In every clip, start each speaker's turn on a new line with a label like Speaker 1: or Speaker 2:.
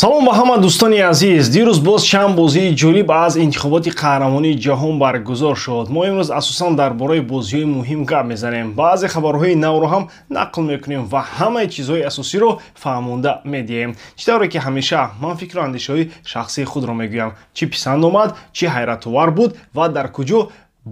Speaker 1: Салом ба ҳама дӯстони азиз. Дирӯз боз чанд бозии ҷолиб аз интихоботи қаҳрамонии ҷаҳон баргузор шуд. Мо имрӯз асосан дар бораи бозиҳои муҳим гап мезанем, баъзе хабарҳои навро ҳам нақл мекунем ва ҳамаи чизҳои асосиро фаҳмонда медиҳем. Чӣ тавре ки ҳамеша ман фикру андешаҳои шахсии худро мегӯям, чӣ писанд омад, чӣ ҳайратовар буд ва дар куҷо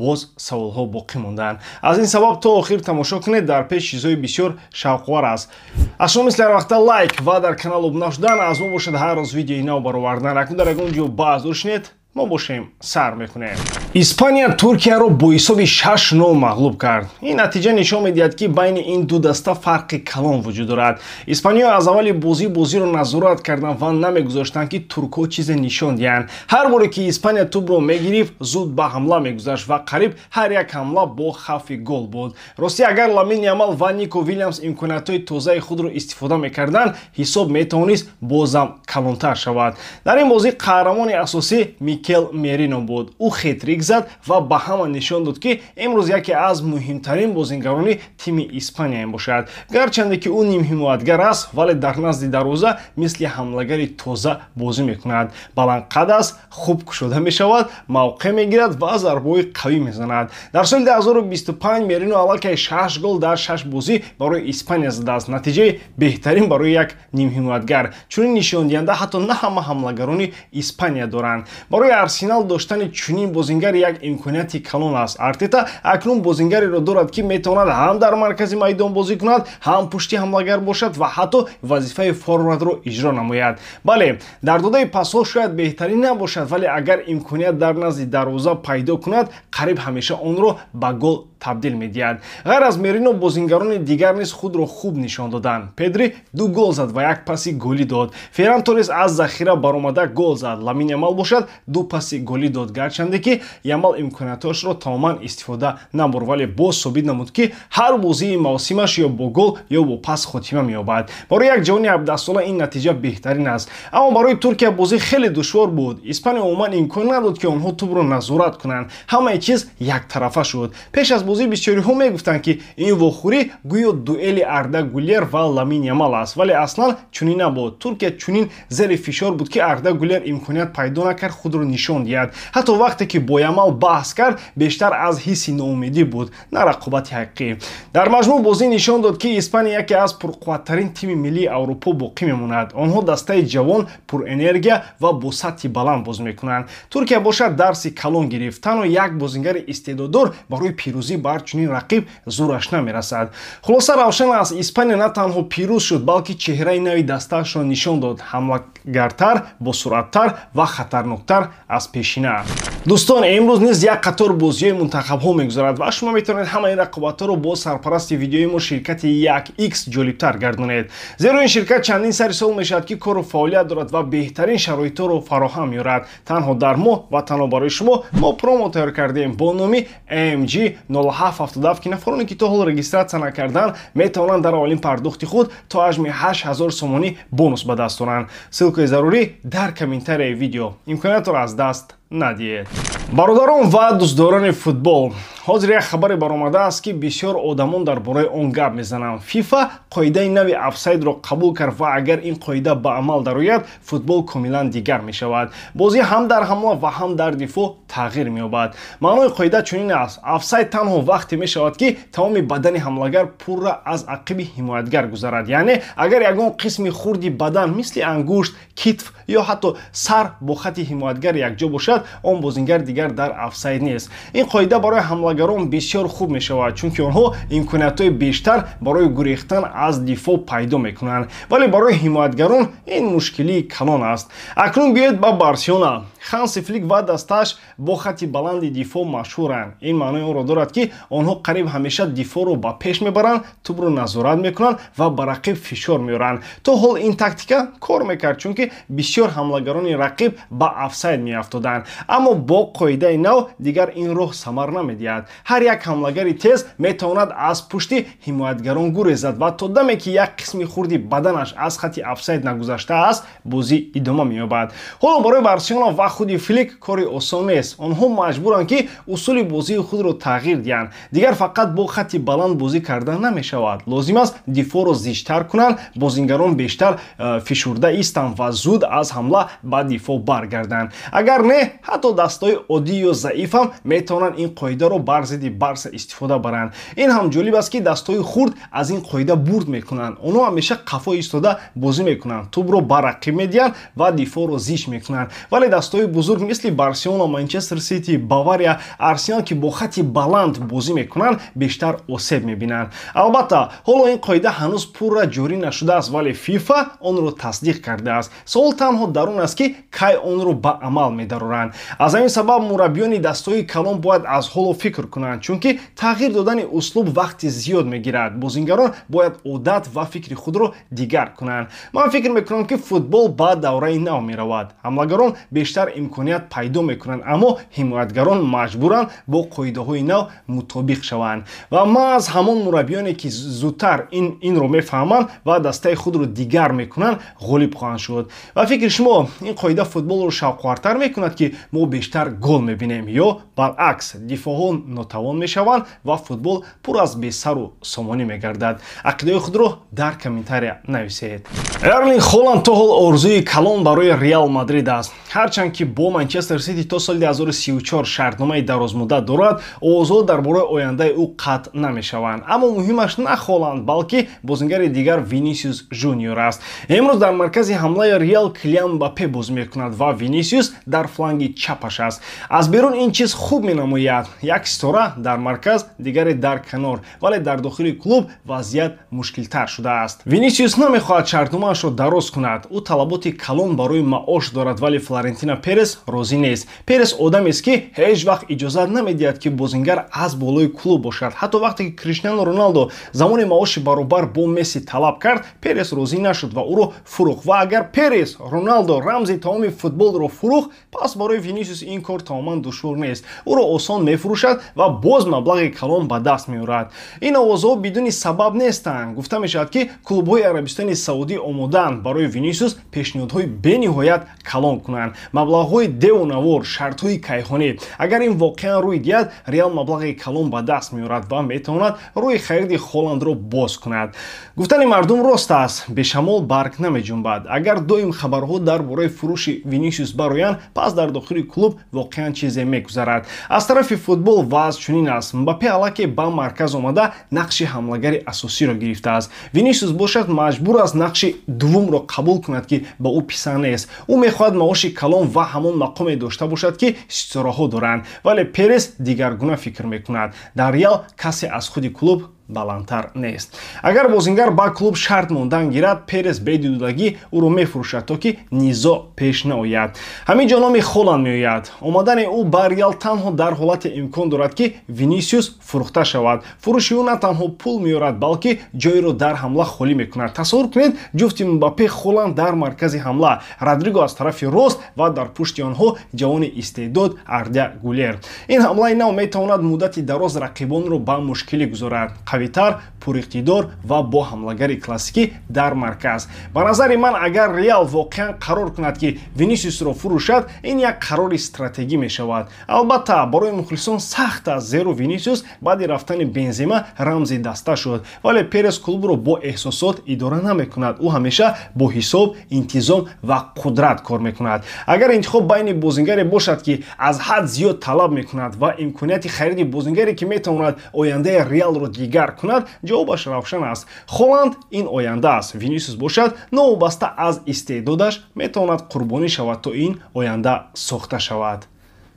Speaker 1: боз саволҳо боқӣ монданд. Аз ин сабаб то охир тамошо кунед, дар пеш чизҳои бисёр шавқовар аст. Аз шумо мисли ҳар вақта лайк ва дар канал обуна шудан, аз мо бошад ҳар рӯз видеои нав баровардан. Акнун дар ягон ҷо баҳс дошнед, мо бошем сар мекунем. Испания Туркияро бо ҳисоби 6-0 мағлуб кард. Ин натиҷа нишон медиҳад, ки байни ин ду даста фарқи калон вуҷуд дорад. Испаниё аз аввали бозӣ бозиро назорат карданд ва намегузоштанд, ки туркҳо чизе нишон диҳанд. Ҳар боре ки Испания тӯбро мегирифт, зуд ба ҳамла мегузашт ва қариб ҳар як ҳамла бо хавфи гол буд. Ростӣ, агар Ламин Ямал ва Нико Вилямс имкониятҳои тозаи худро истифода мекарданд, ҳисоб метавонист бозам калонтар шавад. Дар ин бозӣ қаҳрамони асосӣ Микел Мерино буд. Ӯ хетрик зад ва ба ҳама нишон дод, ки имрӯз яке аз муҳимтарин бозингарони тими Испания мебошад. Гарчанде ки ӯ нимҳимоятгар аст, вале дар назди дарвоза мисли ҳамлагари тоза бозӣ мекунад. Баландқад аст, хуб кушода мешавад, мавқеъ мегирад ва зарбаҳои қавӣ мезанад. Дар соли 2025 Мерино аллакай 6 гол дар 6 бозӣ барои Испания задааст. Натиҷаи беҳтарин барои як нимҳимоятгар. Чунин нишондиҳанда ҳатто на ҳама ҳамлагарони Испания доранд. Барои Арсенал доштани чунин бозингар як имконияти калон аст. Артета акнун бозингареро дорад, ки метавонад ҳам дар маркази майдон бозӣ кунад, ҳам пушти ҳамлагар бошад ва ҳатто вазифаи форвардро иҷро намояд. Бале, дар додаи пасҳо шояд беҳтарин набошад, вале агар имконият дар назди дарвоза пайдо кунад, қариб ҳамеша онро ба гол табдил медиҳад. Ғайр аз Мерино, бозингарони дигар низ худро хуб нишон доданд. Педри 2 гол зад ва як паси голӣ дод. Ферран Торрес аз захира баромада гол зад. Ламин Ямал бошад 2 паси голӣ дод, гарчанде ки Ямал имкониятҳояшро тамоман истифода набурд, вале боз собит намуд, ки ҳар бозии мавсимаш ё бо гол, ё бо пас хотима меёбад. Барои як ҷавони 17сола ин натиҷа беҳтарин аст. Аммо барои Туркия бозӣ хеле душвор буд. Испания умуман имкон надод, ки онҳо тӯбро назорат кунанд. Ҳамаи чиз яктарафа шуд. Пеш аз бозӣ бисёриҳо мегуфтанд, ки ин вохӯрӣ гӯё дуэли Арда Гулер ва Ламин Ямал аст, вале аслан чунин набуд. Туркия чунин зери фишор буд, ки Арда Гулер имконият пайдо накард худро нишон диҳад. Ҳатто вақте ки бо Ямал баҳс кард, бештар аз ҳисси ноумедӣ буд, на рақобати ҳақиқӣ. Дар маҷмӯъ бозӣ нишон дод, ки Испания яке аз пурқувваттарин тими миллии Аврупо боқӣ мемонад. Онҳо дастаи ҷавон, пурэнергия ва бо сатҳи баланд бозӣ мекунанд. Туркия бошад дарси калон гирифт. Танҳо як бозингари истеъдоддор барои пирӯзӣ бар чунин рақиб зӯраш намерасад. Хулоса равшан аст, Испания на танҳо пирӯз шуд, балки чеҳраи нави дастаашро нишон дод: ҳамлагартар, босуръаттар ва хатарноктар аз пешина. Дӯстон, имрӯз низ як қатор бозиҳои мунтахабҳо мегузарад ва шумо метавонед ҳамаи ин рақобатҳоро бо сарпарасти видеои мо, ширкати 1X, ҷолибтар гардонед. Зеро ин ширкат чандин сари сол мешавад, ки кору фаъолият дорад ва беҳтарин шароитҳоро фароҳам меорад. Танҳо дар моҳ ва танҳо барои шумо мо промо тайёр кардем бо номи AMG 0777, ки нафароне, ки то ҳол регистратсия накарданд, метавонанд дар аввалин пардохти худ то ҳаҷми 8000 сомонӣ бонус ба даст оранд. Ссылкаи зарурӣ дар комментарияи видео. Имкониятро аз даст надиҳед. Бародарон ва дӯстдорони футбол, ҳозир як хабаре баромадааст, ки бисёр одамон дар бораи он гап мезананд. ФИФА қоидаи нави офсайдро қабул кард ва агар ин қоида ба амал дарояд, футбол комилан дигар мешавад. Бозӣ ҳам дар ҳамла ва ҳам дар дифоъ тағйир меёбад. Маънои қоида чунин аст: офсайд танҳо вақте мешавад, ки тамоми бадани ҳамлагар пурра аз ақиби ҳимоятгар гузарад. Яъне агар ягон қисми хурди бадан, мисли ангушт, китф ё ҳатто сар, бо хати ҳимоятгар якҷо бошад, он бозингар дигар дар офсайд нест. Ин қоида барои ҳамлагарон бисёр хуб мешавад, чунки онҳо имкониятҳои бештар барои гурехтан аз дифоъ пайдо мекунанд, вале барои ҳимоятгарон ин мушкилии калон аст. Акнун биёед ба Барселона. Ханси Флик ва дастааш бо хати баланди дифоъ машҳуранд. Ин маънои онро дорад, ки онҳо қариб ҳамеша дифоъро ба пеш мебаранд, тӯбро назорат мекунанд ва ба рақиб фишор меоранд. То ҳол ин тактика кор мекард, чунки бисёр ҳамлагарони рақиб ба офсайд меафтоданд. мекарданд. Аммо бо қоидаи нав дигар ин роҳ самар намедиҳад. Ҳар як ҳамлагари тез метавонад аз пушти ҳимоятгарон гурезад ва то даме ки як қисми хурди баданаш аз хати офсайд нагузаштааст, бозӣ идома меёбад. Ҳоло барои Барселона ва худи Флик кори осон нест. Онҳо маҷбуранд, ки усули бозии худро тағйир диҳанд. Дигар фақат бо хати баланд бозӣ кардан намешавад. Лозим аст дифоъро зичтар кунанд, бозингарон бештар фишурда истанд ва зуд аз ҳамла ба дифоъ баргарданд. Агар не, ҳатто дастҳои оддӣ ё заиф ҳам метавонанд ин қоидаро бар зидди Барса истифода баранд. Ин ҳам ҷолиб аст, ки дастҳои хурд аз ин қоида бурд мекунанд. Онҳо ҳамеша қафо истода бозӣ мекунанд, тӯбро ба рақиб медиҳанд ва дифоъро зич мекунанд. Вале дастҳои бузург мисли Барселона, Манчестер Сити, Бавария, Арсенал, ки бо хати баланд бозӣ мекунанд, бештар осеб мебинанд. Албатта, ҳоло ин қоида ҳанӯз пурра ҷорӣ нашудааст, вале ФИФА онро тасдиқ кардааст. Суол танҳо дар он аст, ки кай онро ба амал медароранд. Аз ҳамин сабаб мураббиёни дастҳои калон бояд аз ҳоло фикр кунанд, чунки тағйир додани услуб вақти зиёд мегирад. Бозингарон бояд одат ва фикри худро дигар кунанд. Ман фикр мекунам, ки футбол ба давраи нав меравад. Ҳамлагарон бештар имконият пайдо мекунанд, аммо ҳимоятгарон маҷбуранд бо қоидаҳои нав мутобиқ шаванд. Ва маҳз ҳамон мураббиёне, ки зудтар инро мефаҳманд ва дастаи худро дигар мекунанд, ғолиб хоҳанд шуд. Ва фикри шумо, ин қоида футболро шавқовартар мекунад, ки мо бештар гол мебинем, ё баръакс дифоъҳо нотавон мешаванд ва футбол пур аз бесару сомонӣ мегардад? Ақидаи худро дар комментария нависед. Эрлинг Холанд то ҳол орзуи калон барои Реал Мадрид аст. Ҳарчанд ки бо Манчестер Сити то соли 2034 шартномаи дарозмуддат дорад, овозҳо дар бораи ояндаи ӯ қатъ намешаванд. Аммо муҳимаш на Холанд, балки бозингари дигар Винисиус Жуниор аст. Имрӯз дар маркази ҳамлаи Реал Килиан Мбаппе бозӣ мекунад ва Винисиус дар фланги чапаш аст. Аз берун ин чиз хуб менамояд: як ситора дар марказ, дигаре дар канор, вале дар дохили клуб вазъият мушкилтар шудааст. Винисиус намехоҳад шартномаашро дароз кунад. Ӯ талаботи калон барои маош дорад, вале Флорентино Перес розӣ нест. Перес одамест, ки ҳеҷ вақт иҷозат намедиҳад, ки бозингар аз болои клуб бошад. Ҳатто вақте ки Криштиану Роналдо замони маоши баробар бо Месси талаб кард, Перес розӣ нашуд ва ӯро фурӯхт. Ва агар Перес Роналдо, рамзи тамоми футболро, фурӯхт, пас барои Винисиус ин кор тамоман душвор нест. Ӯро осон мефурӯшад ва боз маблағи калон ба даст меорад. Ин овозҳо бидуни сабаб нестанд. Гуфта мешавад, ки клубҳои Арабистони Саудӣ омодаанд барои Винисиус пешниҳодҳои бениҳоят калон кунанд, маблағҳои девонавор, шартҳои кайҳонӣ. Агар ин воқеан рӯй диҳад, Реал маблағи калон ба даст меорад ва метавонад рӯи хариди Холандро боз кунад. Гуфтани мардум рост аст: бешамол барг намеҷунбад. Агар доим хабарҳо дар бораи фурӯши Винисиус бароянд, пас дар дохили клуб воқеан чизе мегузарад. Аз тарафи футбол вазъ чунин аст: Мбаппе аллакай ба марказ омада, нақши ҳамлагари асосиро гирифтааст. Винисиус бошад, маҷбур аст нақши дуввумро қабул кунад, ки ба ӯ писанд нест. Ӯ мехоҳад маоши калон ва ҳамон мақоме дошта бошад, ки ситораҳо доранд, вале Перес дигаргуна фикр мекунад. Дар Реал касе аз худи клуб баландтар нест. Агар бозингар ба клуб шарт мондан гирад, Перес бедудагӣ ӯро мефурӯшад, то ки низоъ пеш наояд. Ҳамин ҷо номи Холанд меояд. Омадани ӯ ба Реал танҳо дар ҳолате имкон дорад, ки Винисиус фурӯхта шавад. Фурӯши ӯ на танҳо пул меорад, балки ҷойро дар ҳамла холӣ мекунад. Тасаввур кунед: ҷуфти Мбаппе, Холанд дар маркази ҳамла, Родриго аз тарафи рост ва дар пушти онҳо ҷавони истеъдод Арда Гулер. Ин ҳамлаи нав метавонад муддати дароз рақибонро ба мушкилӣ гузорад: қавитар, пуриқтидор ва бо ҳамлагари классикӣ дар марказ. Ба назари ман, агар Реал воқеан қарор кунад, ки Винисиусро фурӯшад, ин як қарори стратегӣ мешавад. Албатта, барои мухлисон сахт аст, зеро Винисиус баъди рафтани Бензема рамзи даста шуд. Вале Перес клубро бо эҳсосот идора намекунад. Ӯ ҳамеша бо ҳисоб, интизом ва қудрат кор мекунад. Агар интихоб байни бозингаре бошад, ки аз ҳад зиёд талаб мекунад, ва имконияти хариди бозингаре, ки метавонад ояндаи Реалро дигар кунад, ҷавобаш равшан аст: Холанд ин оянда аст. Винисиус бошад, новобаста аз истеъдодаш, метавонад қурбонӣ шавад, то ин оянда сохта шавад.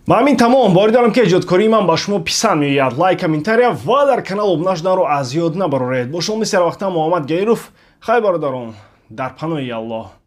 Speaker 1: Ба ҳамин тамом. Боварӣ дорам, ки эҷодкории ман ба шумо писанд меояд. Лайк, комментария ва дар канал обуна шуданро аз ёд набароред. Бо шумо мисли ҳарвақта Муҳаммад Гаиров. Хайр, бародарон, дар паноҳи Аллоҳ.